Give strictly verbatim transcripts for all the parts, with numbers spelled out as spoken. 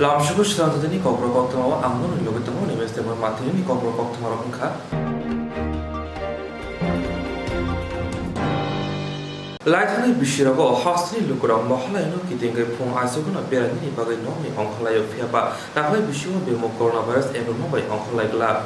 Lamsugo swrang jatini kokborok koktwma o ang nokni logi tongo, Nimesh Debbarma. Tini kokborok koktwma rok wngkha. Laithangni bisirogo hasteni lukurok mohalai no kitingwi phung aisugwno berainani bagwi nokni ongkhorlaio, phiyaba taklai bisio bemuk coronavirus ebruma bai ongkhorlai glak.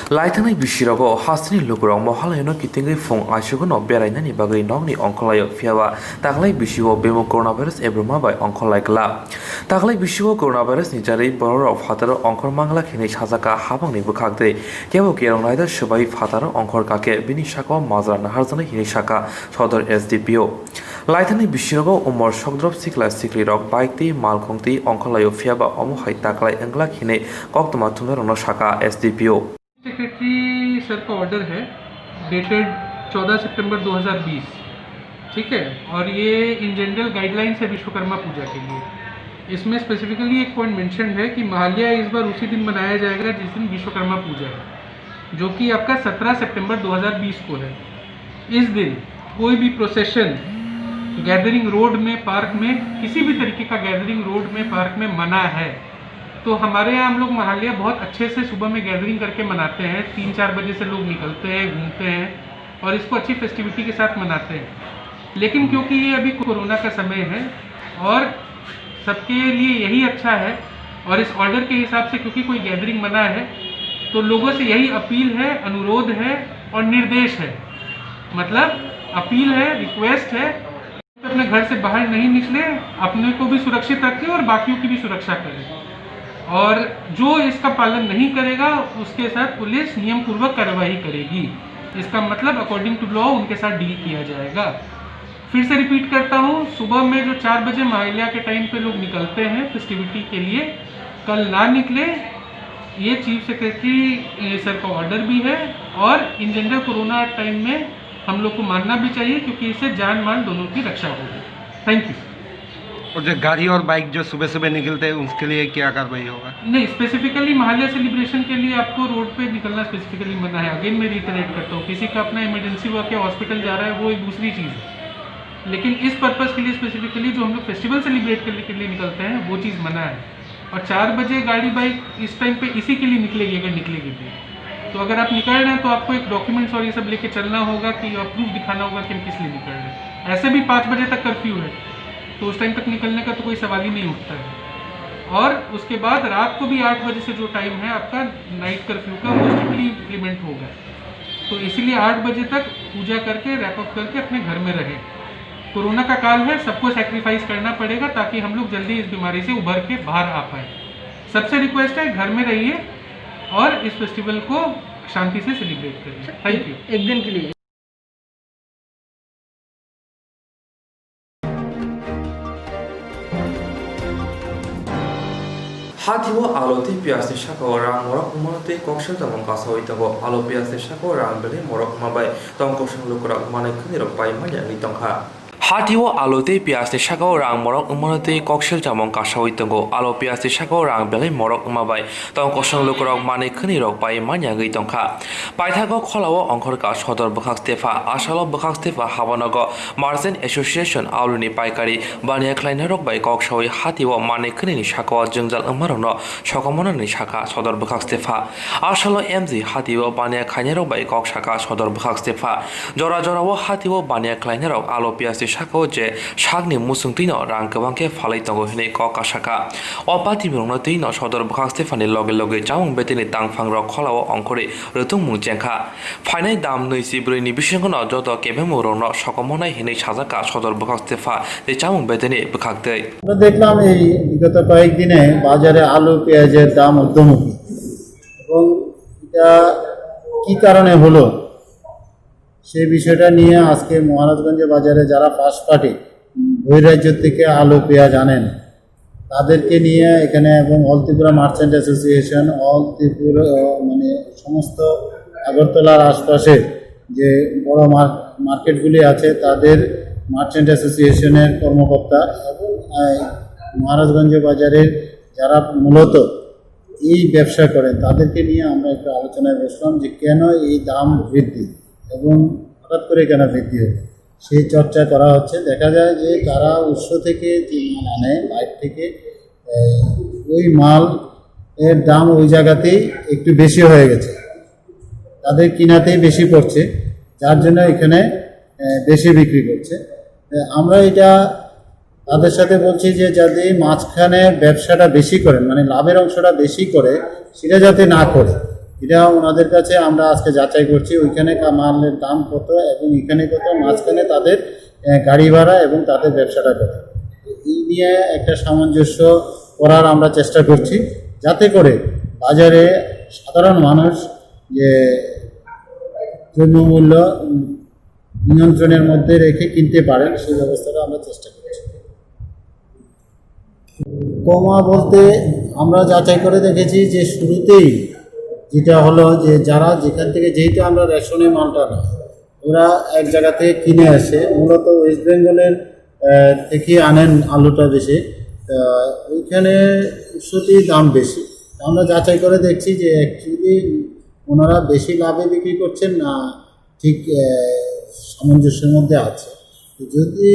Laithangnai bisirogo hasteni lukurok mohalaino kitingwi phung aisugwno berainani bagwi nokni ongkhorlaio, phiyaba taklai bisio bemuk coronavirus ebruma bai ongkhorlai glak. Taklai bisio coronavirus ni jarwi bororok phataro ongkhor manglak hinwi sajaka habangni bwkhak tei kebo kerong naida swbai phataro ongkhor kakhe bini sakao majra naharjaknai hinwi saka sodor S D P O. Laithani bisirogo umor sokdrop sikla siklirok bike tei malkhung tei ongkhorlaio, phiyaba omo hai taklai wnglak hinwi koktwma thumnairokno saka S D P O. Secretary sir का ऑर्डर है, डेटेड चौदह सितंबर दो हज़ार बीस, ठीक है। और ये इन जनरल गाइडलाइंस है विश्वकर्मा पूजा के लिए। इसमें स्पेसिफिकली एक पॉइंट मेंशन है कि महालया इस बार उसी दिन मनाया जाएगा जिस दिन विश्वकर्मा पूजा है, जो कि आपका सत्रह सितंबर दो हज़ार बीस को है। इस दिन कोई भी प्रोसेशन गैदरिंग रोड में, पार्क में, किसी भी तरीके का गैदरिंग रोड में, पार्क में मना है। तो हमारे यहाँ हम लोग महालया बहुत अच्छे से सुबह में गैदरिंग करके मनाते हैं, तीन चार बजे से लोग निकलते हैं, घूमते हैं और इसको अच्छी फेस्टिविटी के साथ मनाते हैं। लेकिन क्योंकि ये अभी कोरोना का समय है और सबके लिए यही अच्छा है, और इस ऑर्डर के हिसाब से क्योंकि कोई गैदरिंग मना है, तो लोगों से यही अपील है, अनुरोध है और निर्देश है, मतलब अपील है, रिक्वेस्ट है, अपने घर से बाहर नहीं निकले, अपने को भी सुरक्षित रखें और बाकियों की भी सुरक्षा करें। और जो इसका पालन नहीं करेगा, उसके साथ पुलिस नियम पूर्वक कार्रवाई करेगी। इसका मतलब अकॉर्डिंग टू लॉ उनके साथ डील किया जाएगा। फिर से रिपीट करता हूँ, सुबह में जो चार बजे महालया के टाइम पे लोग निकलते हैं फेस्टिविटी के लिए, कल ना निकले। ये चीफ सेक्रेटरी सर का ऑर्डर भी है और इन जनरल कोरोना टाइम में हम लोग को मानना भी चाहिए, क्योंकि इससे जान माल दोनों की रक्षा होगी। Thank you. और जो गाड़ी और बाइक जो सुबह सुबह निकलते हैं, उसके लिए क्या कार्रवाई होगा? नहीं, स्पेसिफिकली महालया सेलिब्रेशन के लिए आपको रोड पे निकलना स्पेसिफिकली मना है। अगेन मैं रिटरेट करता हूँ, किसी का अपना इमरजेंसी वर्क या हॉस्पिटल जा रहा है, वो एक दूसरी चीज़ है। लेकिन इस पर्पस के लिए स्पेसिफिकली जो हम लोग फेस्टिवल सेलिब्रेट करने के लिए निकलते हैं, वो चीज़ मना है। और चार बजे गाड़ी बाइक इस टाइम पे इसी के लिए निकलेगी, अगर निकलेगी भी। तो अगर आप निकल रहे हैं तो आपको एक डॉक्यूमेंट्स और ये सब लेके चलना होगा कि आप प्रूफ दिखाना होगा कि हम किस लिए निकल रहे हैं। ऐसे भी पाँच बजे तक कर्फ्यू है, तो उस टाइम तक निकलने का तो कोई सवाल ही नहीं उठता है। और उसके बाद रात को भी आठ बजे से जो टाइम है आपका नाइट कर्फ्यू का, वो स्ट्रिक्टली इम्प्लीमेंट होगा। तो इसीलिए आठ बजे तक पूजा करके, रैप अप करके अपने घर में रहें। कोरोना का काल है, सबको सैक्रिफाइस करना पड़ेगा ताकि हम लोग जल्दी इस बीमारी से उभर के बाहर आ पाए। सबसे रिक्वेस्ट है, घर में रहिए और इस फेस्टिवल को शांति से सेलिब्रेट करिए। Thank you. एक दिन के लिए। Hati o alu tei piyaj ni saka o rang morok wngmano tei kok sel chamung kasaui tongo. Alu piyaj ni saka o rang belai morok wngma bai tong kosong lukurok manwi khwnwi rok pai manya wngwi tongkha. Hati o alu tei piyaj ni saka o rang morok wngmano tei kok sel chamung kasaui tongo. Alu piyaj ni saka o rang belai morok wngma bai tong kosong lukurok manwi khwnwi rok pai manya wngwi tongkha. Paithago khola o ongkhorkha sodor bwkhak stepha. Asalo bwkhak stepha habanogo Merchant Association aluni paikari baniya khlainarok bai kok saui hati o manwi khwnwi ni saka o jwngjal wngmarokno sokomornani saka sodor bwkhak stepha. Asalo M G hati o baniya khlainarok bai kok saka sodor bwkhak stepha. Jora jora o hati o baniya khlainarok alu piyaj ni saka o je sakni muchung twino rang kwbang khe phalwi tongo hinwi kok kasaka. O patimirokno twino sodor bwkhak stephani loge loge chamung betini tangphangrok khola o ongkhorwi rwtwngmung chengkha. Phainai dam nwi si brwi ni bisingo no joto kebengmung rokno sokomonai hinwi sajak kha sodor bwkhak stepha tei chamung betini bwkhak twi. আমরা দেখলাম এই বিগত কয়েকদিনে বাজারে আলু পেঁয়াজের দাম ঊর্ধ্বমুখী এবং এটা কি কারণে হলো, সেই বিষয়টা নিয়ে আজকে মহারাজগঞ্জ বাজারে যারা ফার্স্ট পার্টি বহিরাজ্য থেকে আলু পেঁয়াজ আনেন, তাদেরকে নিয়ে এখানে এবং all Tripura merchant association, all Tripura, আহ, মানে সমস্ত আগরতলার আশপাশে যে বড় মার-, মার্কেটগুলি আছে, তাদের মার্চেন্ট অ্যাসোসিয়েশনের কর্মকর্তা এবং, আহ, মহারাজগঞ্জ বাজারের যারা মূলত এই ব্যবসা করেন, তাদেরকে নিয়ে আমরা একটু আলোচনায় বসলাম যে কেন এই দাম বৃদ্ধি এবং হঠাৎ করে কেন বৃদ্ধি হলো। সেই চর্চা করা হচ্ছে। দেখা যায় যে তারা উৎস থেকে যে মাল আনে, বাইরে থেকে, এই, ওই মাল এর দাম ওই জায়গাতেই একটু বেশি হয়ে গেছে, তাদের কিনাতেই বেশি পড়ছে, যার জন্য এখানে আহ, বেশি বিক্রি করছে। আহ, আমরা এটা তাদের সাথে বলছি যে যাতে মাঝখানে ব্যবসাটা বেশি করেন, মানে লাভের অংশটা বেশি করে, সেটা যাতে না করে। এটা ওনাদের কাছে আমরা আজকে যাচাই করছি, ওইখানে কা-, মালের দাম কত এবং এখানে কত, মাঝখানে তাদের আহ, গাড়ি ভাড়া এবং তাদের ব্যবসাটা কত। এই নিয়ে একটা সামঞ্জস্য করার আমরা চেষ্টা করছি, যাতে করে বাজারে সাধারণ মানুষ যে দ্রব্যমূল্য, উম, নিয়ন্ত্রণের মধ্যে রেখে কিনতে পারেন, সেই ব্যবস্থাটা আমরা চেষ্টা করছি। কমা বলতে আমরা যাচাই করে দেখেছি যে শুরুতেই যেটা হলো যে যারা যেখান থেকে, যেহেতু আমরা রেশনে মালটা না, ওরা এক জায়গা থেকে কিনে আসে, মূলত ওয়েস্ট বেঙ্গলের আহ, থেকে আনেন আলুটা বেশি। তা ওইখানে সত্যি দাম বেশি। আমরা যাচাই করে দেখছি যে অ্যাকচুয়ালি ওনারা বেশি লাভে বিক্রি করছেন না ঠিক আহ, সামঞ্জস্যের মধ্যে আছে। তো যদি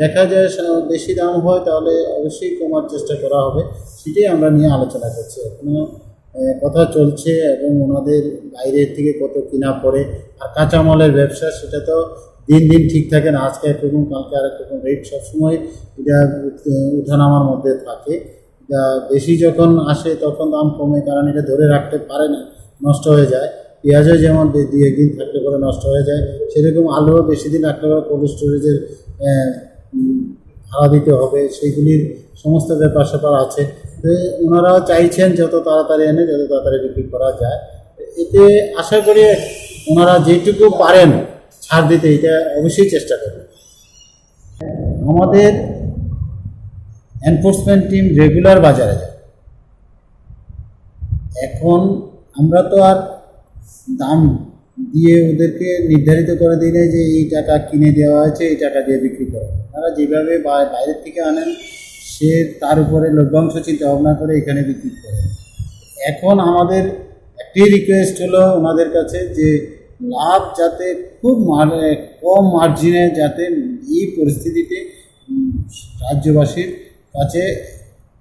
দেখা যায় সা-, বেশি দাম হয়, তাহলে অবশ্যই কমার চেষ্টা করা হবে, সেটাই আমরা নিয়ে আলোচনা করছি। এখনো আহ, কথা চলছে এবং ওনাদের বাইরের থেকে কত কিনা পড়ে। আর কাঁচামালের ব্যবসা, সেটা তো দিন দিন ঠিক থাকে না, আজকে একরকম, কালকে আরেক রকম রেট, সবসময় এটা উঠ-, উঠানামার মধ্যে থাকে। এটা বেশি যখন আসে তখন দাম কমে, কারণ এটা ধরে রাখতে পারে না, নষ্ট হয়ে যায়। পেঁয়াজও যেমন দু-, দুই একদিন থাকলে পরে নষ্ট হয়ে যায়, সেরকম আলুও বেশি দিন রাখলে পরে কোল্ড স্টোরেজের ভাড়া দিতে হবে, সেইগুলির সমস্ত ব্যাপার স্যাপার আছে। তো ওনারাও চাইছেন যত তাড়াতাড়ি এনে যত তাড়াতাড়ি বিক্রি করা যায়। এতে আশা করি ওনারা যেটুকু পারেন ছাড় দিতে, এটা অবশ্যই চেষ্টা করবেন। আমাদের এনফোর্সমেন্ট টিম রেগুলার বাজারে যায়। এখন আমরা তো আর দাম দিয়ে ওদেরকে নির্ধারিত করে দিই না যে এই টাকা কিনে দেওয়া হয়েছে, এই টাকা দিয়ে বিক্রি করো। তারা যেভাবে বা-, বাইরের থেকে আনেন, সে তার উপরে লভ্যাংশ চিন্তা ভাবনা করে এখানে বিক্রি করে। এখন আমাদের একটাই রিকোয়েস্ট হলো ওনাদের কাছে যে লাভ যাতে খুব মার-, কম মার্জিনে যাতে এই পরিস্থিতিতে, উম, রাজ্যবাসীর কাছে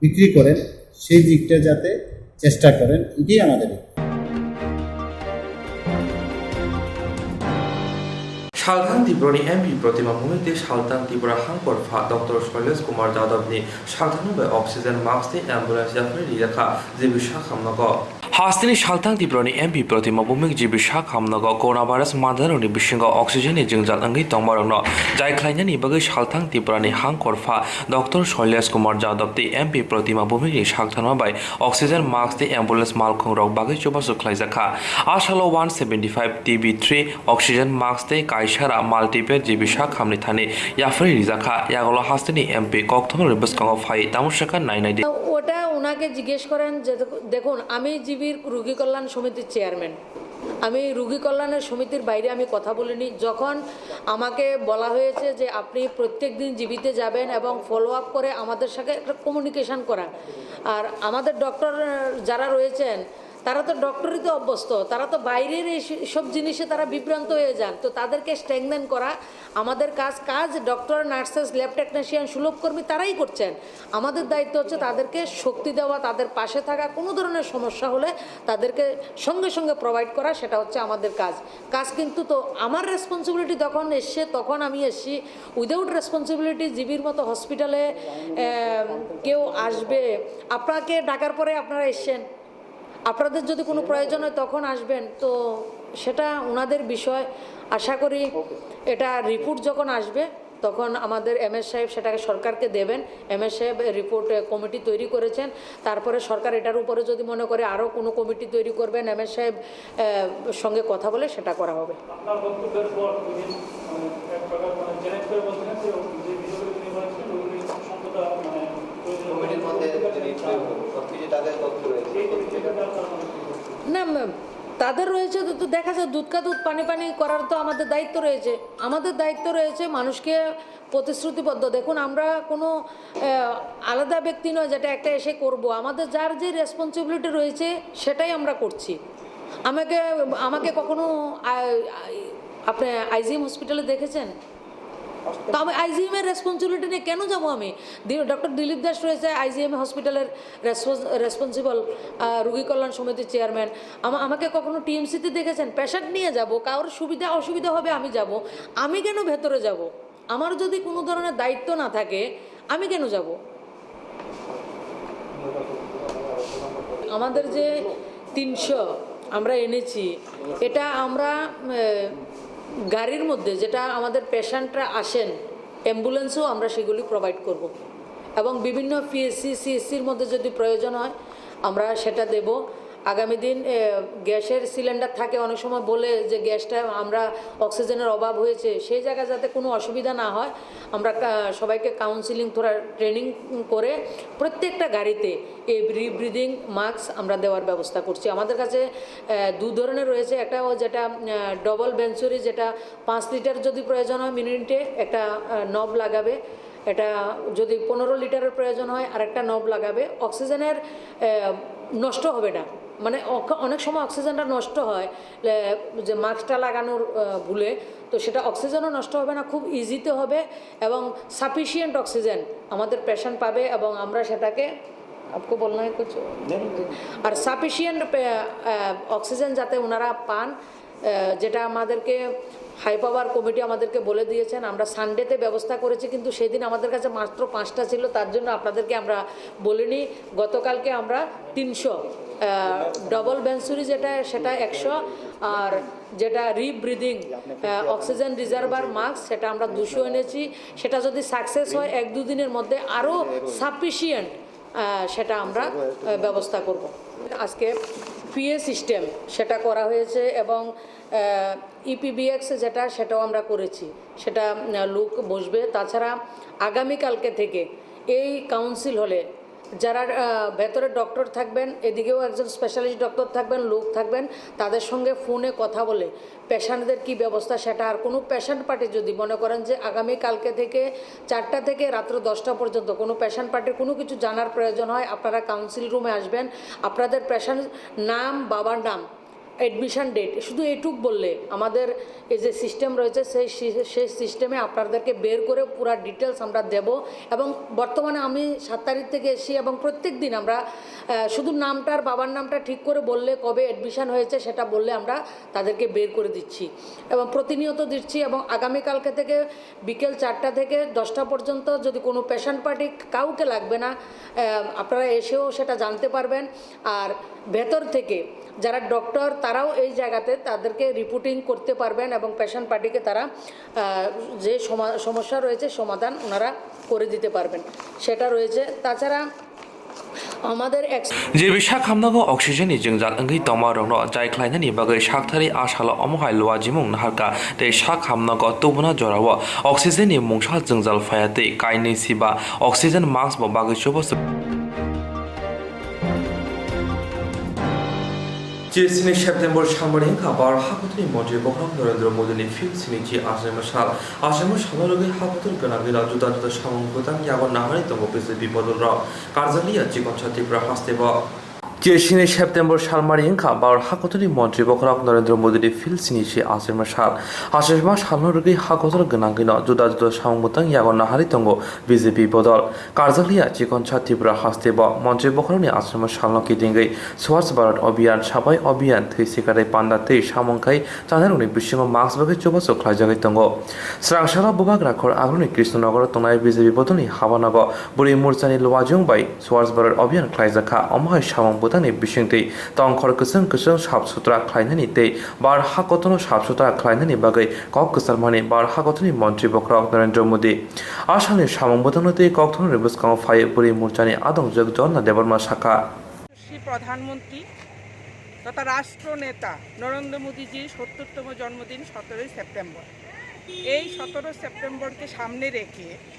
বিক্রি করেন, সেই দিকটা যাতে চেষ্টা করেন, এটাই আমাদের। Salthang Tiprani M P Protima Bhumik tei Salthang Tipra Hangkor Pha Doctor Shailesh Kumar Jadhav ni salthangno bai oxygen mask tei ambulance yaphari rijak kha G B Sakham nogo. Hasteni Salthang Tiprani M P Protima Bhumik G B Sakham nogo coronavirus mandarokni bisingo oxygen ni jwngjal wngwi tongmarokno jai khlainani bagwi Salthang Tiprani Hangkor Pha Doctor Shailesh Kumar Jadhav tei M P Protima Bhumikni sakthangma bai oxygen mask tei ambulance malkhungrok bagwi chubachu khlaijakha. A salo one seventy five T B three oxygen mask tei kaisara multipack G B Sakhamni thani yaphari rijakha. Yagolo hasteni M P kokthomrokni bwskango phai tamo sakha nai nai di. ওটা ওনাকে জিজ্ঞেস করেন যে, দেখুন, আমি জিবির রুগী কল্যাণ সমিতির চেয়ারম্যান, আমি রুগী কল্যাণের সমিতির বাইরে আমি কথা বলিনি। যখন আমাকে বলা হয়েছে যে আপনি প্রত্যেক দিন জিবিতে যাবেন এবং ফলো আপ করে আমাদের সাথে একটা কমিউনিকেশন করা, আর আমাদের ডক্টর যারা রয়েছেন, তারা তো ডক্টরিতে অভ্যস্ত, তারা তো বাইরের এই স-, সব জিনিসে তারা বিভ্রান্ত হয়ে যান। তো তাদেরকে স্ট্রেংথেন করা আমাদের কাজ। কাজ ডক্টর, নার্সেস, ল্যাব টেকনিশিয়ান, সুলভ কর্মী তারাই করছেন। আমাদের দায়িত্ব হচ্ছে তাদেরকে শক্তি দেওয়া, তাদের পাশে থাকা, কোনো ধরনের সমস্যা হলে তাদেরকে সঙ্গে সঙ্গে প্রোভাইড করা, সেটা হচ্ছে আমাদের কাজ। কাজ কিন্তু তো আমার রেসপন্সিবিলিটি যখন এসছে, তখন আমি এসছি। উইদাউট রেসপন্সিবিলিটি জিবির মতো হসপিটালে, আহ, কেউ আসবে, আপনাকে ডাকার পরে আপনারা এসছেন, আপনাদের যদি কোনো প্রয়োজন হয় তখন আসবেন, তো সেটা ওনাদের বিষয়। আশা করি এটা রিপোর্ট যখন আসবে, তখন আমাদের এমএস সাহেব সেটাকে সরকারকে দেবেন। এমএস সাহেব রিপোর্ট, আহ, কমিটি তৈরি করেছেন, তারপরে সরকার এটার উপরে যদি মনে করে আরও কোনো কমিটি তৈরি করবেন, এমএস সাহেব, আহ, সঙ্গে কথা বলে সেটা করা হবে। আপনার বক্তব্যের পর তিনি, আহ, এক প্রকার, মানে, চ্যালেঞ্জ করে বলছিলেন যে, যে বিষয়গুলো তিনি বলেছিলেন, ওগুলি সম্পূর্ণ, মানে, প্রয়োজনীয় কমিটির মধ্যে যদি প্রয়োগ হবে, সবকিছু তাদের পক্ষে রয়েছে। এই পরিস্থিতিতে আপনার মনে হয় কি? না, ম্যাম, তাদের রয়েছে তো, তো দেখা যায় দুধ কা দুধ, পানি পানি করার তো আমাদের দায়িত্ব রয়েছে। আমাদের দায়িত্ব রয়েছে মানুষকে প্রতিশ্রুতিবদ্ধ। দেখুন, আমরা কোনো, আহ, আলাদা ব্যক্তি নয় যেটা একটা এসে করব। আমাদের যার যে রেসপন্সিবিলিটি রয়েছে, সেটাই আমরা করছি। আমাকে, আমাকে কখনো, আহ, আপনি আইজিএম হসপিটালে দেখেছেন? তো আমি আইজিএম এর রেসপন্সিবিলিটি নিয়ে কেন যাব আমি? ডক্টর দিলীপ দাস রয়েছে আইজিএম হসপিটালের রেসপন্সিবল, রোগী কল্যাণ সমিতির চেয়ারম্যান। আমাকে কখনো টিএমসিতে দেখেছেন? পেশেন্ট নিয়ে যাব, কারোর সুবিধা অসুবিধা হবে, আমি যাব। আমি কেন ভেতরে যাব? আমার যদি কোনো ধরনের দায়িত্ব না থাকে, আমি কেন যাব? আমাদের যে তিনশো আমরা এনেছি, এটা আমরা গাড়ির মধ্যে যেটা আমাদের পেশেন্টরা আসেন, অ্যাম্বুলেন্সও আমরা সেগুলি প্রোভাইড করব। এবং বিভিন্ন পিএসসি সিএসসির মধ্যে যদি প্রয়োজন হয়, আমরা সেটা দেব। আগামী দিন গ্যাসের সিলিন্ডার থাকে, অনেক সময় বলে যে গ্যাসটা আমরা, অক্সিজেনের অভাব হয়েছে, সেই জায়গায় যাতে কোনো অসুবিধা না হয়, আমরা সবাইকে কাউন্সিলিং, থোড়া ট্রেনিং করে প্রত্যেকটা গাড়িতে এই রিব্রিদিং মাস্ক আমরা দেওয়ার ব্যবস্থা করছি। আমাদের কাছে দু ধরনের রয়েছে। একটা ও যেটা ডবল বেঞ্চুরি, যেটা পাঁচ লিটার যদি প্রয়োজন হয় মিনিটে, একটা নব লাগাবে। এটা যদি পনেরো লিটারের প্রয়োজন হয়, আর একটা নব লাগাবে। অক্সিজেনের নষ্ট হবে না। মানে অনেক সময় অক্সিজেনটা নষ্ট হয় যে মাস্কটা লাগানোর ভুলে, তো সেটা অক্সিজেনও নষ্ট হবে না, খুব ইজিতে হবে এবং সাফিসিয়েন্ট অক্সিজেন আমাদের পেশেন্ট পাবে এবং আমরা সেটাকে আপকো বলনা হ্যায় কুছ? আর সাফিসিয়েন্ট অক্সিজেন যাতে ওনারা পান, যেটা আমাদেরকে হাই পাওয়ার কমিটি আমাদেরকে বলে দিয়েছেন। আমরা সানডেতে ব্যবস্থা করেছি, কিন্তু সেদিন আমাদের কাছে মাত্র পাঁচটা ছিল, তার জন্য আপনাদেরকে আমরা বলিনি। গতকালকে আমরা তিনশো, ডবল বেঞ্চুরি যেটা, সেটা একশো, আর যেটা রিব্রিদিং অক্সিজেন রিজার্ভার মাস্ক, সেটা আমরা দুশো এনেছি। সেটা যদি সাকসেস হয়, এক দুদিনের মধ্যে আরও সাফিসিয়েন্ট সেটা আমরা ব্যবস্থা করব। আজকে পিএ সিস্টেম সেটা করা হয়েছে এবং ইপিবিএক্স যেটা, সেটাও আমরা করেছি। সেটা লোক বসবে। তাছাড়া আগামীকালকে থেকে এই কাউন্সিল হলে যারা ভেতরে ডক্টর থাকবেন, এদিকেও একজন স্পেশালিস্ট ডক্টর থাকবেন, লোক থাকবেন, তাদের সঙ্গে ফোনে কথা বলে পেশেন্টদের কী ব্যবস্থা সেটা। আর কোনো পেশেন্ট পার্টি যদি মনে করেন যে আগামী কালকে থেকে চারটা থেকে রাত্র দশটা পর্যন্ত কোনো পেশেন্ট পার্টির কোনো কিছু জানার প্রয়োজন হয়, আপনারা কাউন্সিল রুমে আসবেন। আপনাদের পেশেন্ট নাম, বাবার নাম, অ্যাডমিশন ডেট, শুধু এইটুক বললে আমাদের এই যে সিস্টেম রয়েছে, সেই সি- সেই সিস্টেমে আপনাদেরকে বের করে পুরা ডিটেলস আমরা দেব। এবং বর্তমানে আমি সাত তারিখ থেকে এসেছি এবং প্রত্যেক দিন আমরা শুধু নামটা আর বাবার নামটা ঠিক করে বললে, কবে অ্যাডমিশন হয়েছে সেটা বললে আমরা তাদেরকে বের করে দিচ্ছি এবং প্রতিনিয়ত দিচ্ছি। এবং আগামীকালকে থেকে বিকেল চারটা থেকে দশটা পর্যন্ত যদি কোনো পেশেন্ট পার্টি, কাউকে লাগবে না, আপনারা এসেও সেটা জানতে পারবেন। আর ভেতর থেকে যারা ডক্টর, তারাও এই জায়গাতে তাদেরকে রিপোর্টিং করতে পারবেন এবং পেশেন্ট পার্টিকে তারা যে সমস্যা রয়েছে সমাধান ওনারা করে দিতে পারবেন, সেটা রয়েছে। তাছাড়া আমাদের J B sak hamnago oxygen ni jwngjal wngwi tongma rokno jai khlainani bagwi sakthari a salo omo hai luajimung naharkha tei sak hamnago tubuna jorao oxygen ni mungsa jwngjal phaiya tei kainwi siba oxygen mask bo bagwi chubachu. Chini September salmari wngkha Bharat hakotorni montri bokhorok Narendra Modini phil sini chi achaima sal. Achaima salno rwgwi hakotor gwnangwino juda juda samung bwtang yago naharwi tongo B J P bodolrok. Karjakliya chikonsa Tripura hasteo. Chini September salmari wngkha Bharat hakotorni montri bokhorok Narendra Modini phil sini chi achaima sal. Achaima salno rwgwi hakotor gwnangwino juda juda samung bwtang yago naharwi tongo B J P bodol. Karjakliya chikonsa Tripura hasteo montri bokhorokni achaima salno kitingwi Swachh Bharat Abhiyan, Saphai Abhiyan, thwi sikarwi panda tei samung khai chanarokni bisingo mask bagwi chubachu khlaijagwi tongo. Swrangsalo Bubagra khor agroni Krishnanagar tongnai B J P bodolni habanago bwrwi morchani luajwng bai Swachh Bharat Abhiyan khlaijakha, omo hai samung bwtangni bisingtwi tongkhor kwchwng kwchwng sap sutra khlainani tei Bharat hakotorno sap sutra khlainani bagwi kok kwcharmani Bharat hakotorni montri bokhorok Narendra Modi. A salni samung bwtangno tei kokthumrokni bwskango phaiwi bwrwi morchani adongjwk Jonna Debbarma sakha. Shri প্রধানমন্ত্রী তথা রাষ্ট্রনেতা নরেন্দ্র মোদীজির সত্তরতম জন্মদিন সতেরোই সেপ্টেম্বর। এই সতেরো সেপ্টেম্বরকে সামনে রেখে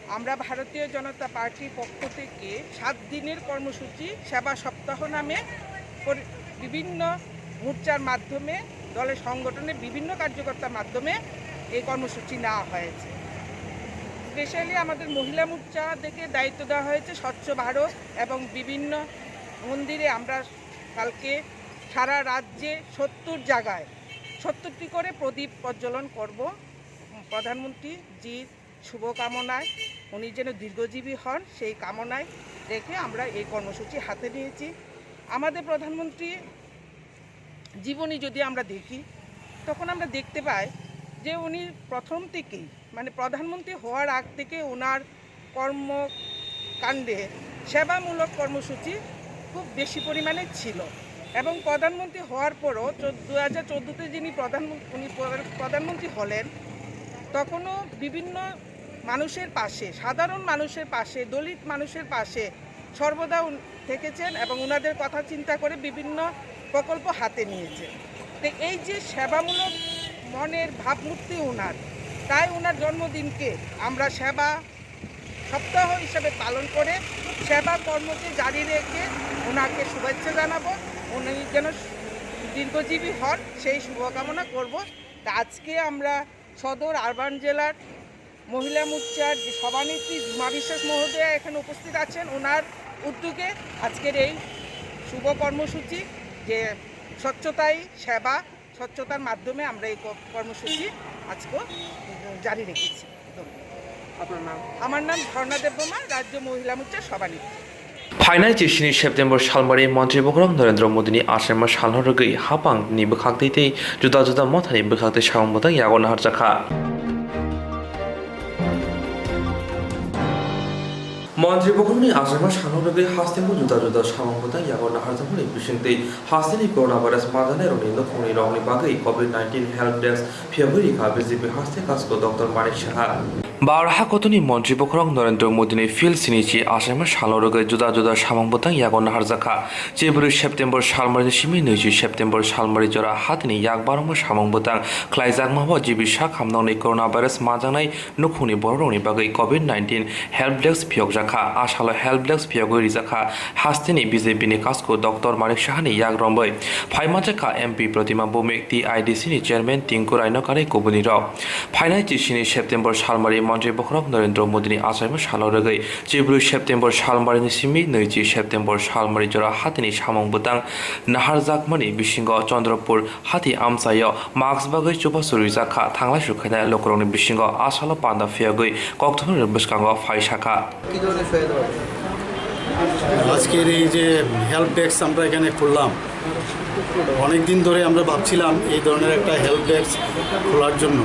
আমরা ভারতীয় জনতা পার্টির পক্ষ থেকে সাত দিনের কর্মসূচি সেবা সপ্তাহ নামে পরি- বিভিন্ন মোর্চার মাধ্যমে দলের সংগঠনের বিভিন্ন কার্যকর্তার মাধ্যমে এই কর্মসূচি নেওয়া হয়েছে। স্পেশালি আমাদের মহিলা মোর্চাদেরকে দায়িত্ব দেওয়া হয়েছে স্বচ্ছ ভারত এবং বিভিন্ন মন্দিরে আমরা কালকে সারা রাজ্যে সত্তর জায়গায় সত্তরটি করে প্রদীপ প্রজ্বলন করব প্রধানমন্ত্রীজির শুভকামনায়, উনি যেন দীর্ঘজীবী হন, সেই কামনায় রেখে আমরা এই কর্মসূচি হাতে নিয়েছি। আমাদের প্রধানমন্ত্রী জীবনী যদি আমরা দেখি, তখন আমরা দেখতে পাই যে উনি প্রথম থেকেই, মানে, প্রধানমন্ত্রী হওয়ার আগ থেকে ওনার কর্মকাণ্ডে সেবামূলক কর্মসূচি খুব বেশি পরিমাণে ছিল। এবং প্রধানমন্ত্রী হওয়ার পরও চোদ্দ, দু হাজার চোদ্দোতে যিনি প্রধান, উনি প্রধান-, প্রধানমন্ত্রী হলেন, তখনও বিভিন্ন মানুষের পাশে, সাধারণ মানুষের পাশে, দলিত মানুষের পাশে সর্বদা উন-, থেকেছেন এবং ওনাদের কথা চিন্তা করে বিভিন্ন প্রকল্প হাতে নিয়েছেন। তো এই যে সেবামূলক মনের ভাবমূর্তি ওনার, তাই ওনার জন্মদিনকে আমরা সেবা সপ্তাহ হিসাবে পালন করে সেবা কর্মকে জারি রেখে ওনাকে শুভেচ্ছা জানাবো। উনি যেন দীর্ঘজীবী হন, সেই শুভকামনা করব। তা আজকে আমরা সদর আরবান জেলার মহিলা মোর্চার যে সভানেত্রী ঝুমা বিশ্বাস মহোদয়া এখানে উপস্থিত আছেন, ওনার উদ্যোগে আজকের এই শুভ কর্মসূচি, যে স্বচ্ছতাই সেবা, স্বচ্ছতার মাধ্যমে আমরা এই ক-, কর্মসূচি আজকে জারি রেখেছি। ধন্যবাদ। আপনার নাম? আমার নাম ঝর্ণা দেববর্মা, রাজ্য মহিলা মোর্চার সভানেত্রী। Phainai chisini September salmari Montri Bokhorok Narendra Modini achaima salno rwgwi hapang ni bwkhak twi tei juda juda mothani bwkhak twi samung bwtang yago naharjakha. Montri Bokhorokni achaima salno rwgwi hasteo juda juda samung bwtang yago naharjakmani bisingtwi hasteni coronavirus majanai rokni nukhungni rokni bagwi covid nineteen help desk phiyogwi rikha B J P haste kasko Doctor Manik Saha. Bharat hakotoni Montri Bokhorok Narendra Modini field sinichi achaima salno rwgwi juda juda samung bwtang yago naharjakha. Chibrwi September salmarini simi nwichi September salmari jora hatini yak barongma samung bwtang khlaijakma bo G B sak hamnokni coronavirus majanai nukhungni bororokni bagwi covid nineteen help desk phiyokjakha. A salo help desk phiyogwi rijakha hasteni B J P ni kasko Doctor Manik Sahani yak romwi. Phaimanjakha M P Pratima Bhowmik, T I D C ni chairman Tinku Rai no karwi kubunirok. Phainai chisini September salmari Montri Bokhorok Narendra Modini achaima salo rwgwi, chibrwi September salmarini simi nwichi September salmari jora hatini samung bwtang naharjakmani bisingo Chandrapur hati amchaio mask bagwi chubachu rijakha, thanglai sukhainai lukurokni bisingo a salo panda phiyogwi kokthumrokni bwskango phaisakha. আজকের এই যে help desk আমরা এখানে খুললাম, অনেক দিন ধরে আমরা ভাবছিলাম এই ধরনের একটা হেল্প ডেস্ক খোলার জন্য।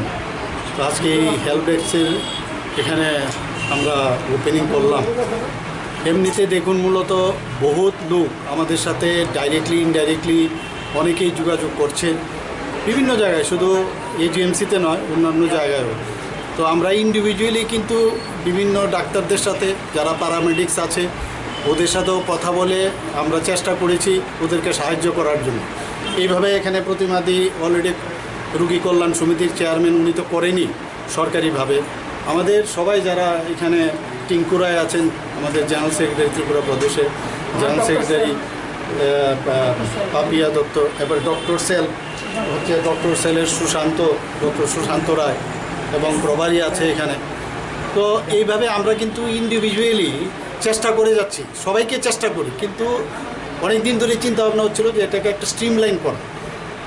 তো আজকে এই হেল্প ডেস্কের এখানে আমরা ওপেনিং করলাম। এমনিতে দেখুন, মূলত বহুত লোক আমাদের সাথে ডাইরেক্টলি ইনডাইরেক্টলি অনেকেই যোগাযোগ করছে বিভিন্ন জায়গায়, শুধু এজিএমসিতে নয়, অন্যান্য জায়গায়ও। তো আমরা ইন্ডিভিজুয়ালি কিন্তু বিভিন্ন ডাক্তারদের সাথে, যারা প্যারামেডিক্স আছে, ওদের সাথেও কথা বলে আমরা চেষ্টা করেছি ওদেরকে সাহায্য করার জন্য। এইভাবে এখানে প্রতিমাদি অলরেডি রুগী কল্যাণ সমিতির চেয়ারম্যান, উনি তো করেনি সরকারিভাবে। আমাদের সবাই যারা এখানে, টিঙ্কু রায় আছেন আমাদের জেনারেল সেক্রেটারি ত্রিপুরা প্রদেশে, জেনারেল সেক্রেটারি, আহ, আহ, পাপিয়া দত্ত, এবার ডক্টর সেল হচ্ছে, ডক্টর সেলের সুশান্ত, ডক্টর সুশান্ত রায় এবং প্রভারী আছে এখানে। তো এইভাবে আমরা কিন্তু ইন্ডিভিজুয়ালি চেষ্টা করে যাচ্ছি, সবাইকে চেষ্টা করি, কিন্তু অনেক দিন ধরে চিন্তা ভাবনা হচ্ছিল যে এটাকে একটা স্ট্রিমলাইন করা,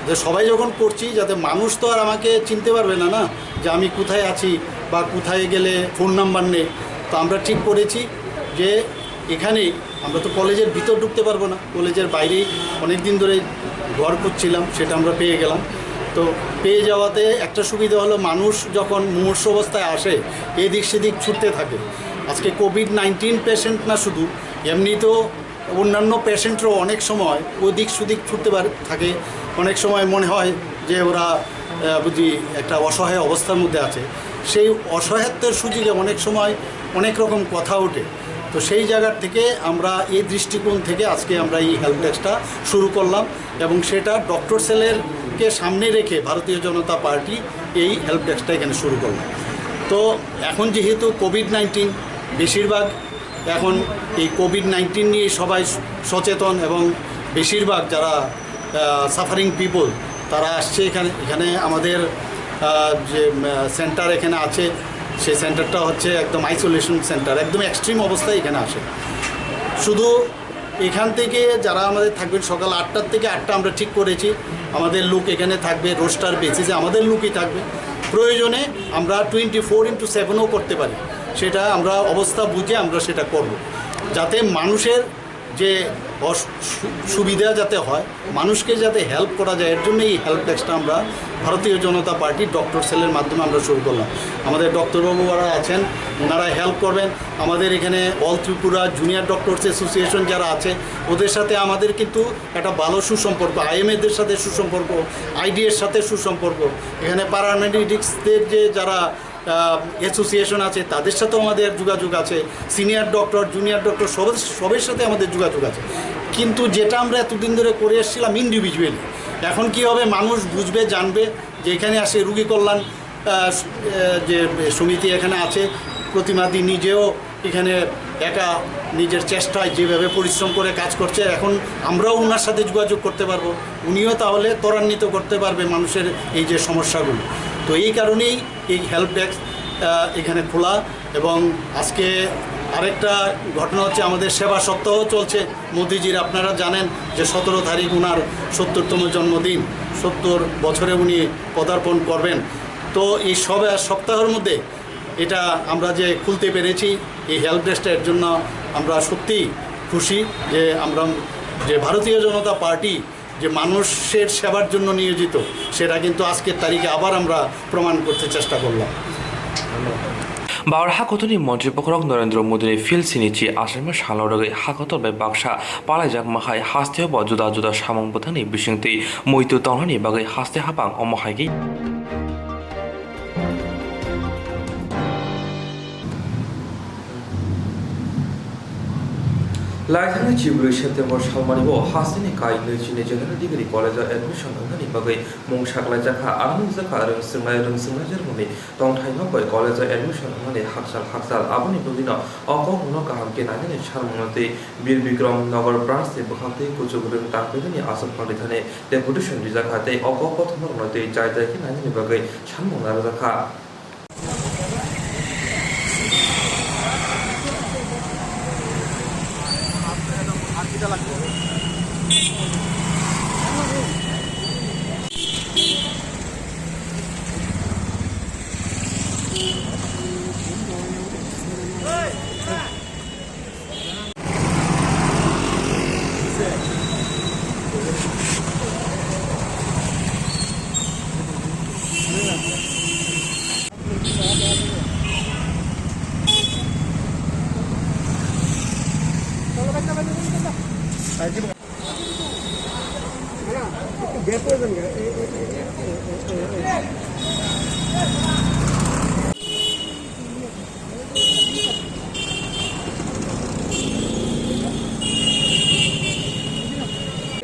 যে সবাই যখন করছি, যাতে মানুষ তো আর আমাকে চিনতে পারবে না, না, যে আমি কোথায় আছি বা কোথায় গেলে ফোন নাম্বার নেই। তো আমরা ঠিক করেছি যে এখানেই, আমরা তো কলেজের ভিতর ঢুকতে পারবো না, কলেজের বাইরেই অনেক দিন ধরে ঘর খুঁজছিলাম, সেটা আমরা পেয়ে গেলাম। তো পেয়ে যাওয়াতে একটা সুবিধা হলো, মানুষ যখন মুমূর্ষু অবস্থায় আসে, এদিক সেদিক ছুটতে থাকে। আজকে কোভিড নাইন্টিন পেশেন্ট না শুধু, এমনি তো অন্যান্য পেশেন্টরাও অনেক সময় ওদিক সুদিক ছুটতে পারে, থাকে। অনেক সময় মনে হয় যে ওরা, আহ, বুঝি একটা অসহায় অবস্থার মধ্যে আছে। সেই অসহায়ত্বের সুযোগে অনেক সময় অনেক রকম কথা ওঠে। তো সেই জায়গার থেকে আমরা এই দৃষ্টিকোণ থেকে আজকে আমরা এই হেল্প ডেস্কটা শুরু করলাম এবং সেটা ডক্টর সেলেরকে সামনে রেখে ভারতীয় জনতা পার্টি এই হেল্প ডেস্কটা এখানে শুরু করলাম। তো এখন যেহেতু কোভিড নাইন্টিন, বেশিরভাগ এখন এই কোভিড নাইন্টিন নিয়ে সবাই সচেতন এবং বেশিরভাগ যারা, আহ, সাফারিং পিপল, তারা আসছে এখানে। এখানে আমাদের, আহ, যে, আহ, সেন্টার এখানে আছে, সেই সেন্টারটা হচ্ছে একদম আইসোলেশন সেন্টার, একদম এক্সট্রিম অবস্থায় এখানে আসে। শুধু এখান থেকে যারা আমাদের থাকবেন, সকাল আটটার থেকে আটটা আমরা ঠিক করেছি, আমাদের লোক এখানে থাকবে, রোস্টার বেসিসে আমাদের লোকই থাকবে। প্রয়োজনে আমরা টোয়েন্টি ফোর ইন্টু সেভেনও করতে পারি, সেটা আমরা অবস্থা বুঝে আমরা সেটা করব, যাতে মানুষের যে অস-, সু-, সুবিধা যাতে হয়, মানুষকে যাতে হেল্প করা যায়, এর জন্য এই হেল্প ডেস্কটা আমরা ভারতীয় জনতা পার্টি ডক্টর সেলের মাধ্যমে আমরা শুরু করলাম। আমাদের ডক্টরবাবু যারা আছেন, ওনারা হেল্প করবেন। আমাদের এখানে অল ত্রিপুরা জুনিয়র ডক্টরস অ্যাসোসিয়েশন যারা আছে, ওদের সাথে আমাদের কিন্তু একটা ভালো সুসম্পর্ক, আইএমএদের সাথে সুসম্পর্ক, আইডিএর সাথে সুসম্পর্ক। এখানে প্যারামেডিক্সদের যে যারা অ্যাসোসিয়েশন আছে, তাদের সাথেও আমাদের যোগাযোগ আছে। সিনিয়র ডক্টর, জুনিয়র ডক্টর, সব, সবের সাথে আমাদের যোগাযোগ আছে। কিন্তু যেটা আমরা এতদিন ধরে করে এসেছিলাম ইন্ডিভিজুয়ালি, এখন কি হবে, মানুষ বুঝবে, জানবে যে এখানে আসে রুগী কল্যাণ আহ, স-, আহ, যে সমিতি এখানে আছে, প্রতিমাদি নিজেও এখানে একা নিজের চেষ্টায় যেভাবে পরিশ্রম করে কাজ করছে, এখন আমরাও ওনার সাথে যোগাযোগ করতে পারবো, উনিও তাহলে ত্বরান্বিত করতে পারবে মানুষের এই যে সমস্যাগুলো। তো এই কারণেই এই হেল্প ডেস্ক এখানে খোলা। এবং আজকে আরেকটা ঘটনা হচ্ছে, আমাদের সেবা সপ্তাহ চলছে মোদিজির। আপনারা জানেন যে সতেরো তারিখ ওনার সত্তরতম জন্মদিন, সত্তর বছরে উনি পদার্পণ করবেন। তো এই সব সপ্তাহের মধ্যে এটা আমরা যে খুলতে পেরেছি এই হেল্প ডেস্কটা, এর জন্য আমরা সত্যিই খুশি যে আমরা, যে ভারতীয় জনতা পার্টি যে মানুষের সেবার জন্য নিয়োজিত, সেটা কিন্তু আজকের তারিখে আবার আমরা প্রমাণ করতে চেষ্টা করলাম। Bahar hakotoni montri bokhorok Narendra Modini phil sinichi asaima salo rwgwi hakotor bai baksa palaijak mahai hasteo bo juda juda samung bwthangni bisingtwi muitu tongnani bagwi haste habang omo hai khe. Laithangni chibrwi September salmani o hasteni kainwi chini General Degree College o admission wngnani bagwi mung saklaijakha. Ang nukjakha rwngsinglai rwngsinglaijakmani tongthaino bai college o admission wngnani hakchal hakchal. Aboni bagwino o kokno kaham khe nainani sanmungno tei Bir Bikram Nagar branch ni bwkhaktwi kuchuk rwng tangphaimani aswk phangrithani deputation rijakha tei o kok kothoma rwngno tei jai jai khe nainani bagwi sanmung narwkjakha.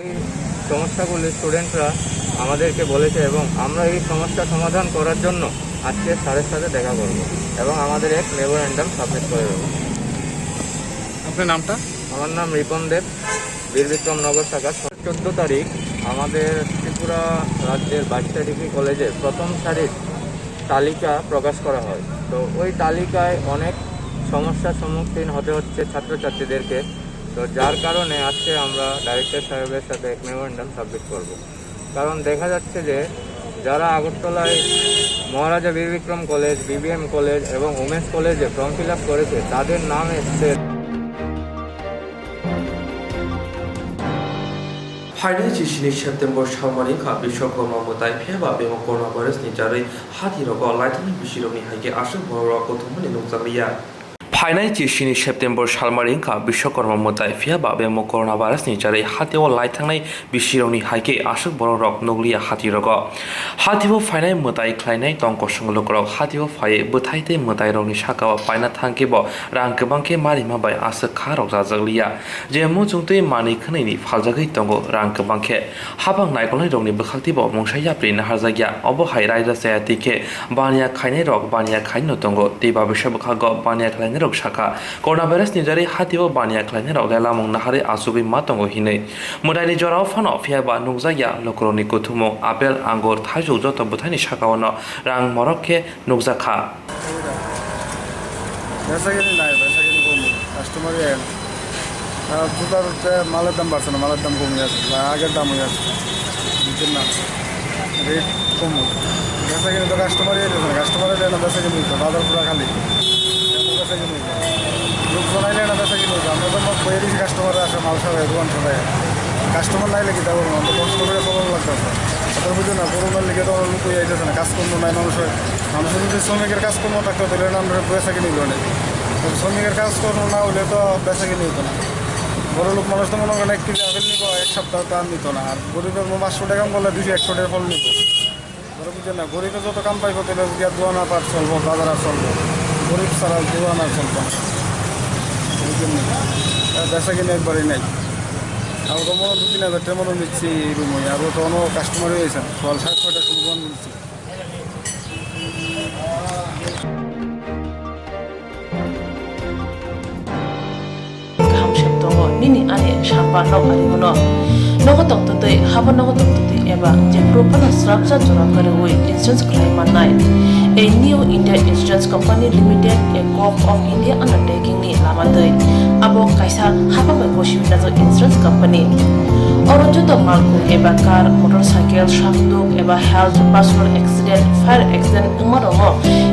এই সমস্যাগুলি স্টুডেন্টরা আমাদেরকে বলেছে এবং আমরা এই সমস্যা সমাধান করার জন্য আজকে স্যারের সাথে দেখা করব এবং আমাদের এক মেমোরেন্ডাম সাবমিট করে দেবো। আপনার নামটা? আমার নাম রিপন দেব, বীর বিক্রম নগর শাখা। চোদ্দ তারিখ আমাদের ত্রিপুরা রাজ্যের বাইশটা ডিগ্রি কলেজের প্রথম সারির তালিকা প্রকাশ করা হয়। তো ওই তালিকায় অনেক সমস্যার সম্মুখীন হতে হচ্ছে ছাত্রছাত্রীদেরকে। তো যার কারণে আজকে আমরা ডাইরেক্টর সাহেবের সাথে এক মেমোরেন্ডাম সাবমিট করব। কারণ দেখা যাচ্ছে যে যারা আগরতলায় মহারাজা বীর বিক্রম কলেজ, বিবিএম কলেজ এবং উমেশ কলেজে ফর্ম ফিল আপ করেছে, তাদের নাম এসছে। Phainai chisini September salmani wngkha Bishwakarma mwtai, phiya ba bemo coronavirus ni jarwi hati rogo laithangni bisirokni hai khe aswk borok rok kuthumani nukjakliya. Phainai chisini September salmani wngkha Bishwakarma mwtai, phiya ba bemo coronavirus ni jarwi hatio laithangnai bisirokni hai khe aswk borok rok nukliya hati rogo. Hatio phainai mwtai khlainai tong kosong lukurok hatio phaiwi bwthai tei mwtai rokni sakao paina thang khe bo rang kwbang khe ma rima bai aswk kha rok rajak liya. Je muchung twi manwi khwnwi ni phaljagwi tongo rang kwbang khe. Habang naikolnai rokni bwkhak twibo mungsa yapri naharjakya. Obo hai raida chaya twi khe baniya khainai rok baniya khaino tongo. Tei babisa bwkhago baniya khlainai rok sakha, coronavirus ni jarwi hatio baniya khlainai rok lelamung naharwi achugwi ma tongo hinwi. Mwtaini jorao phano phiya ba nukjakya lukurokni kuthumung, apel, angur, thaichuk joto bwthaini sakao no rang morok khe nukjakha. Besagini nai, besagini komi, customer ya. Juta rute maler dam barse na, maler dam komi ase, ba ager dam oi ase. Bujen na. Rate komo. Besa kini to customer-e aile na, customer aile na besa kini to, bazar pura khali. Besa kini to. Lok jon aile na besa kini to. Amra to nok boyari customer asha, mal sarai, dogan sarai. Customer naile ki dabo, amra to customer-e problem lagta. Atar bujho na, corona lage to lok koi aile na, kaj kormo nai manusor. Manusor jodi shromiker kaj kormo thakto, tole na amra besa kini to ne. Shromiker kaj kormo na ole to besa kini to na. Boro lok manush to mone kore ek kilo apple nibo, ek saptah to ar nito na. Ar goribor mo pachsho taka bole duiso ekso taka phol nibo. Boro bujhe na, goribe joto kam paibo, tele jodi ar dogan ar cholbo, bazar ar cholbo. Gorib sara dogan ar cholbo na. Bujhe na? Eh, besa kini ekbare nai. Abo to mono dui tin hajar taka mono nichi rumoi, abo to ono customer oi asa. Sokal sat chota somoy dogan khulchi. Kaham sep tongo nini ani sampa nok ari bono. Nogo tongtwtwi, habo nogo tongtwtwi eba jephuru phano swrapsa jora kwrwi insurance khlai mannai. A New India Insurance Company Limited, a Gov of India undertaking ni lama twi. Abo kaisa haba bai gosi najak insurance company. Oro joto malkhung eba car, motorcycle, sakduk eba health, personal accident, fire accident wngma rokno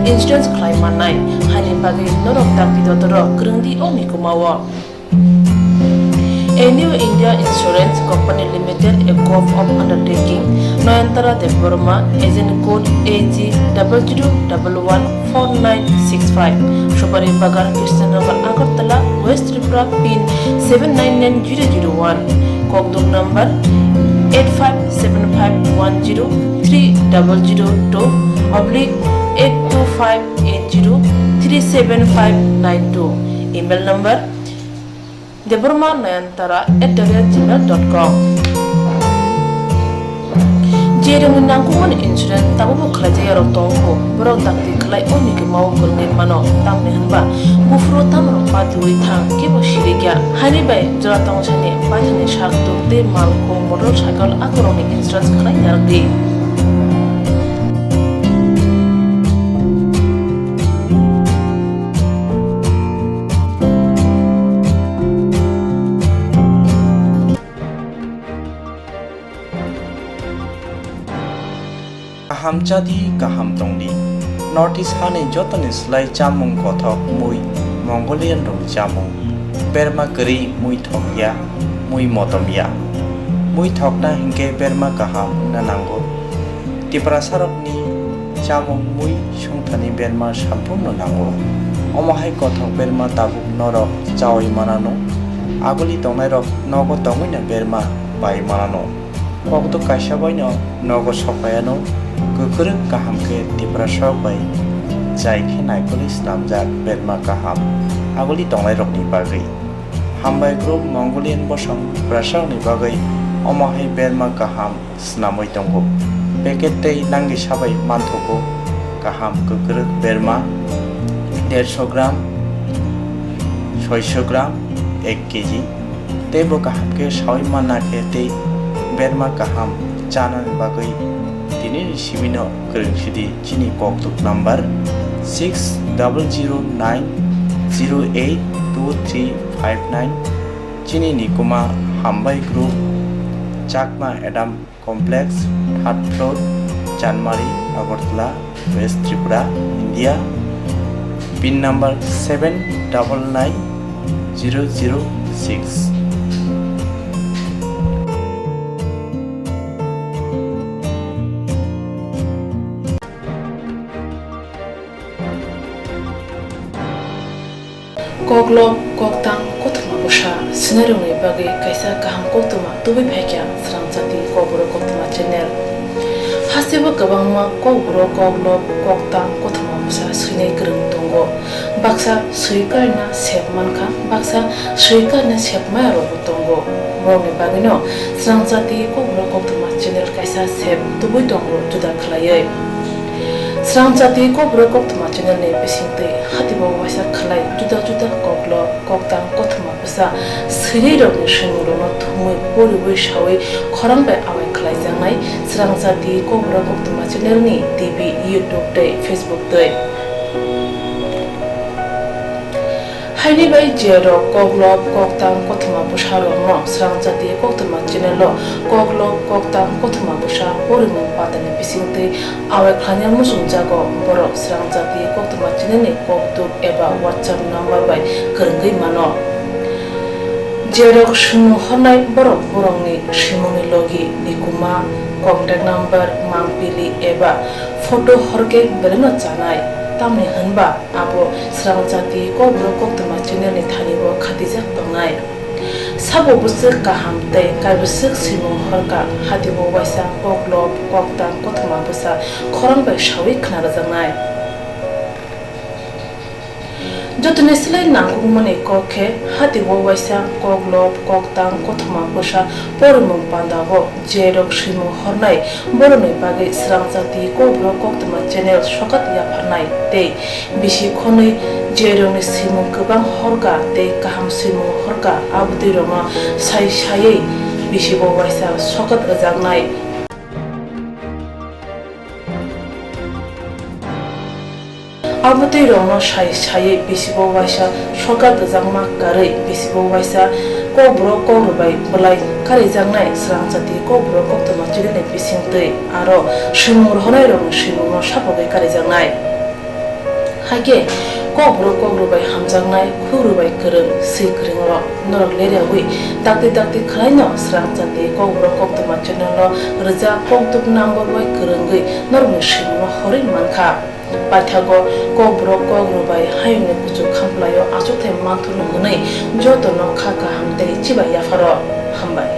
insurance khlai mannai. Haini bagwi norok dakti dotoro kwrwng di o mikuma o. A New India Insurance Company Limited, a Gov of Undertaking, Nayantara Debbarma, agent code A G double zero double one four nine six five, Supari Bagan, Krishnanagar, Agartala, West Tripura, pin seven nine nine zero zero one, kokduk number eight five seven five one zero three double zero two oblique eight two five eight zero three seven five nine two, email number debbarma nayantara at the rate gmail dot com. Je rokni nangkukmani insurance tabukbo khlaijak yarok tongo, borok dakti khlai o mikima o kwrwngwi mano, tamni hwnba buphuru tamrok patiui thang kebo sirikya. Haini bai jora tongsani paithakni sak tuk tei malkhung motorcycle akorokni insurance khlai narwkdi. Kaham chadi, kaham tongdi. North East hani jotoni slai chamung kothok mui Mongolian rokni chamung. Berma kwrwi mui thokya, mui motomya. Mui thokna hinkhe berma kaham wngna nango. Tiprasarokni chamung mui songthani berma samphurno nango. Omo hai kothok berma tabuk norok chaui manano. Aguli tongnairok nogo tongwino berma pai manano. Kokduk kaisa baino nogo sokpaiano kwkrwk kaham khe Tiprasarok bai jai khe naikolwi snamjak berma kaham aguli tongnairokni bagwi. Hambai group Mongolian bosong Tiprasarokni bagwi omo hai berma kaham snamwi tongo. Packet tei nangwi sabai manthogo kaham kwkrwk berma derso gram, soiso gram, ek kg. Tei bo kaham khe saui manna khe tei berma kaham chanani bagwi tinini simino kwrwng sidi chini kokduk number six double zero nine zero eight two three five nine. Chini nikuma Hambai Group, Chakma Adam Complex, third floor, Chanmari, Agartala, West Tripura, India. Pin number seven double nine zero zero six. Koklob, koktang, kothoma bwsa swinairokni bagwi kaisa kaham koktwma tubui phaikha Srangchati Kokborok Koktwma channel. Hasteo kwbangma kokborok, koklob, koktang, kothoma bwsa swinai kwrwng tongo. Baksa swi karna sep mankha, baksa swi karna sep maya rokbo tongo. Borokni bagwino Srangchati Kokborok Koktwma channel kaisa sep tubui tongo juda khwlaiwi. Srangchati Kokborok Koktwma channel ni bisingtwi hatibo waisa khwlai juda juda koklob, koktang, kothoma bwsa swinai rokni swimung rokno thumwi poriwi sawi khorang bai amai khwlaijaknai Srangchati Kokborok Koktwma channel ni T V, YouTube tei Facebook twi. Haini bai je rok koklop koktang kothoma bwsa rokno Srangchati koktwma channel o koklop koktang kothoma bwsa porimung pandani bisingtwi awai khlaina muchungjago, borok Srangchati koktwma channel ni koktuk eba WhatsApp number bai kwrwngwi mano. Je rok swimung hornai borok borokni swimungni logi, nikuma, contact number, mangpili eba photo horkhe belaino chanai, tamni hwnba abo Srangchati kokborok koktwma channel ni thani o khatijak tongnai. Sabo bwswk kaham tei kaibwswk swimung horkha, hati o waisa koklop koktang kothoma bwsa khorang bai sawi khna rwjaknai. Jotoni slai nangkukmani kok khe hati o waisa koklop koktang kothoma bwsa porimung panda o je rok swimung hornai borokni bagwi Srangchati kokborok koktwma channel sokat yapharnai tei bisi khonwi je rokni swimung kwbang horkha tei kaham swimung horkha abotwi rokno sai saiwi bisi o waisa sokat rwjaknai. Abotwi rokno sai saiwi bisi o waisa sokat rwjakma karwi bisi o waisa kokborok kokrwbai bwlai karijaknai Srangchati kokborok koktwma channel ni bisingtwi aro swimung rohornai rokni swimungno sapogwi karijaknai. Haikhe kokborok kokrwbai hamjaknai, khukrwbai kwrwng, swi kwrwng rok norok leriawi dakti dakti khwlaino Srangchati kokborok koktwma channel o rwjak koktuk number bai kwrwngwi norokni swimungno horwi mankha. Paithago kokborok kokrwbai hayungni kuchuk khamplaio achukthai manthurno hwnwi jotono kha kaham tei chibai yapharo. Hambai.